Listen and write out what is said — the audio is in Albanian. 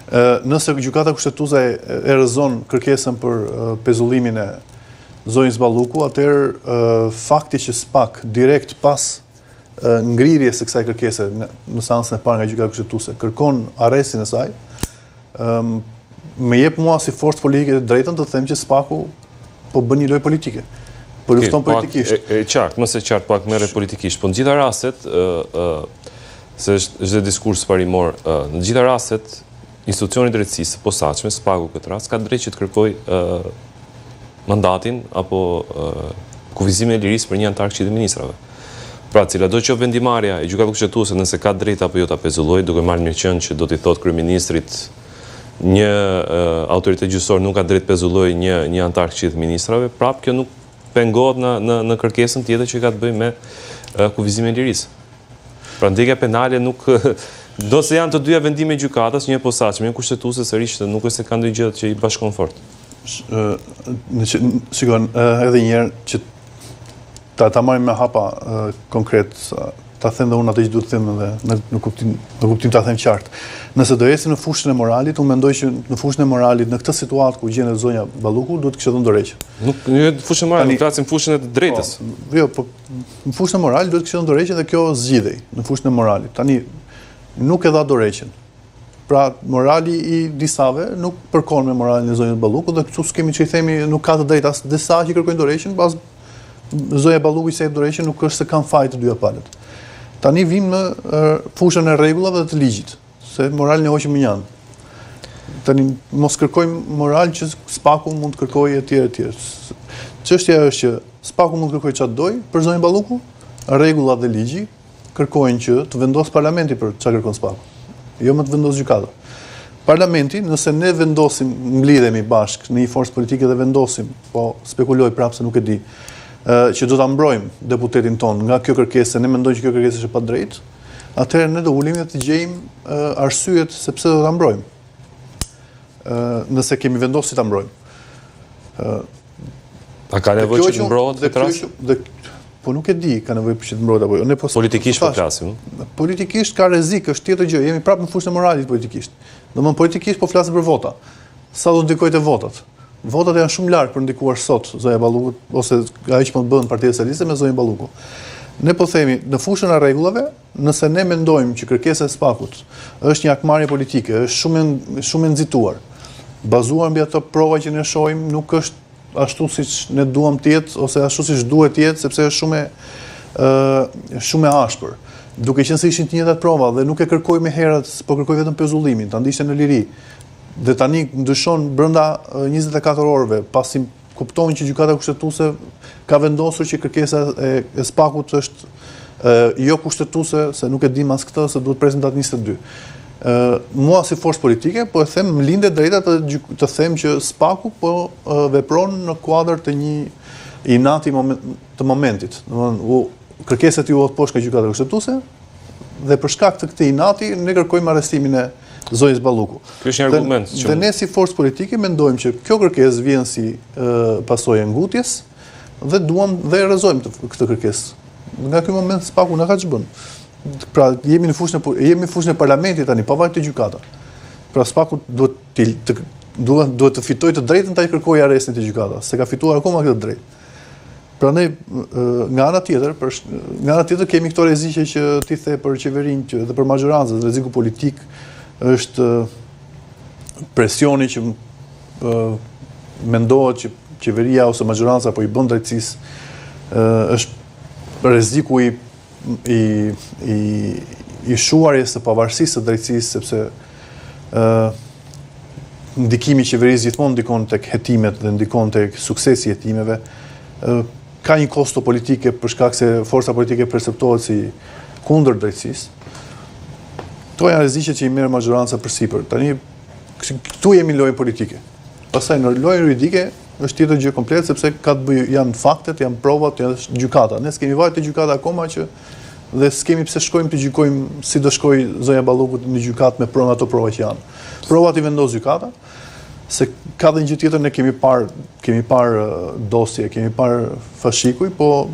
Nëse Gjykata Kushtetuese e rrëzon kërkesën për pezullimin e zonjës Balluku, atëherë fakti që SPAK direkt pas ngrirjes së kësaj kërkese në seancën e parë nga Gjykata Kushtetuese kërkon arrestin e saj, më jep mua si forcë politike të drejtën të them që SPAK-u po bën një lojë politike. Po lufton politikisht. E, e qartë, më se qartë pak merret politikisht, po në gjitha rastet ë se është është dhe diskurs parimor, në të gjitha rastet institucioni i drejtësisë së posaçme, SPAK-u këtë rast ka drejtë që të kërkojë mandatin apo kufizimin e lirisë për një anëtar Këshillit të Ministrave. Pra, cilado qoftë vendimmarrja e Gjykatës Kushtetuese nëse ka drejtë apo jo ta pezullojë, duke marrë mirëqenë që do t'i thotë kryeministrit një autoritet gjyqësor nuk ka drejtë të pezullojë një një anëtar Këshillit të Ministrave, prapë kjo nuk pengohet në në në kërkesën tjetër që ka të bëjë me kufizimin e lirisë. Pra ndjekja penale nuk ndonëse janë të dyja vendime gjykatës, një e posaçme, një kushtetuese sërish nuk është se ka ndonjë gjë që i bashkon fort. Në që, shikon, edhe një herë që ta ta marrim me hapa konkret, ta them dhe unë atë që duhet të them edhe në, në kuptim në kuptim ta them qartë. Nëse do ecim në fushën e moralit, unë mendoj që në fushën e moralit në këtë situatë ku gjendet zonja Balluku duhet të kishte dhënë dorëheqjen. Nuk në fushën e moralit, flasim fushën e të drejtës. Po, jo, po Në fushën e moralit duhet të kishte dhënë dorëheqjen dhe kjo zgjidhej në fushën e moralit. Tani nuk e dha dorëheqjen. Pra morali i disave nuk përkon me moralin e zonjës Balluku dhe këtu s'kemi ç'i themi, nuk ka të drejtë as disa që kërkojnë dorëheqjen, as zonja Balluku që s'e jep dorëheqjen nuk është se kanë faj të dyja palët. Tani vijmë në fushën e rregullave dhe të ligjit. Se moralin e hoqëm mënjanë. Tani mos kërkojmë moral që SPAK-u mund të kërkojë etj etj. Çështja është që SPAK-u mund të kërkojë çfarë dojë për zonjën Balluku, rregullat dhe ligji kërkojnë që të vendosë parlamenti për çfarë kërkon SPAK-u. Jo më të vendosë gjykata. Parlamenti, nëse ne vendosim, mblidhemi bashkë në një forcë politike dhe vendosim, po spekuloj prapë se nuk e di, që do ta mbrojmë deputetin tonë nga kjo kërkesë, ne mendojmë që kjo kërkesë është e padrejtë, atëherë ne do ulemi dhe të gjejmë arsyet se pse do ta mbrojmë. Nëse kemi vendosur ta mbrojmë. A ka nevojë që të mbrohet këtë rast? Dhe po nuk e di, ka nevojë që të mbrohet apo jo. Ne po politikisht po flasim. Politikisht ka rrezik, është tjetër gjë. Jemi prapë në fushën e moralit politikisht. Domethënë politikisht po flasim për vota. Sa do ndikojë te votat? Votat janë shumë larg për ndikuar sot zonja Balluku ose ajo që po bën Partia Socialiste me zonjën Balluku. Ne po themi në fushën e rregullave, nëse ne mendojmë që kërkesa e SPAK-ut është një hakmarrje politike, është shumë shumë e nxituar, bazuar mbi ato prova që ne shohim, nuk është ashtu siç ne duam të jetë ose ashtu siç duhet të jetë, sepse është shumë ë shumë e ashpër. Duke qenë se ishin të njëjtat prova dhe nuk e kërkoi më herët, po kërkoi vetëm pezullimin, ta ndiqte në liri. Dhe tani ndryshon brenda 24 orëve, pasi kupton që Gjykata Kushtetuese ka vendosur që kërkesa e, e SPAK-ut është e, jo kushtetuese, se nuk e dim as këtë, se duhet presim datë 22. Ë mua si forcë politike, po e them, më lind e drejta të të them që SPAK-u po e, vepron në kuadër të një inati moment, të momentit. Domethënë, u kërkesa iu hodh poshtë nga Gjykata Kushtetuese, dhe për shkak të këtij inati ne kërkojmë arrestimin e zonjës Balluku. Ky është një argument që dhe ne si forcë politike mendojmë që kjo kërkesë vjen si pasojë e ngutjes dhe duam dhe e rrëzojmë këtë kërkesë. Nga ky moment SPAK-u nuk ka ç'bën. Pra jemi në fushën e jemi në fushën e parlamentit tani, pa vajtur te gjykata. Pra SPAK-u duhet të, të duhet duhet të fitojë të drejtën ta kërkojë arrestin te gjykata, s'e ka fituar akoma këtë të drejtë. Prandaj nga ana tjetër, për nga ana tjetër kemi këto rreziqe që ti the për qeverinë që dhe për mazhorancën, rreziku politik është presioni që mendohet që qeveria ose mazhoranca po i bën drejtësisë, është rreziku i i i i shuarjes së pavarësisë së drejtësisë sepse ë ndikimi i qeverisë gjithmonë ndikon tek hetimet dhe ndikon tek suksesi i hetimeve. Ë ka një kosto politike për shkak se forca politike perceptohet si kundër drejtësisë. Këto janë rreziqe që i merr mazhoranca përsipër. Tani këtu jemi në lojën politike. Pastaj në lojën juridike është tjetër gjë komplet sepse ka të bëjë janë faktet, janë provat, janë gjykata. Ne s'kemi vajtur te gjykata akoma që dhe s'kemi pse shkojmë të gjykojmë si do shkojë zonja Balluku në gjykatë me prova ato prova që janë. Provat i vendos gjykata, se ka dhe një gjë tjetër ne kemi parë kemi parë dosje, kemi parë fashikuj, po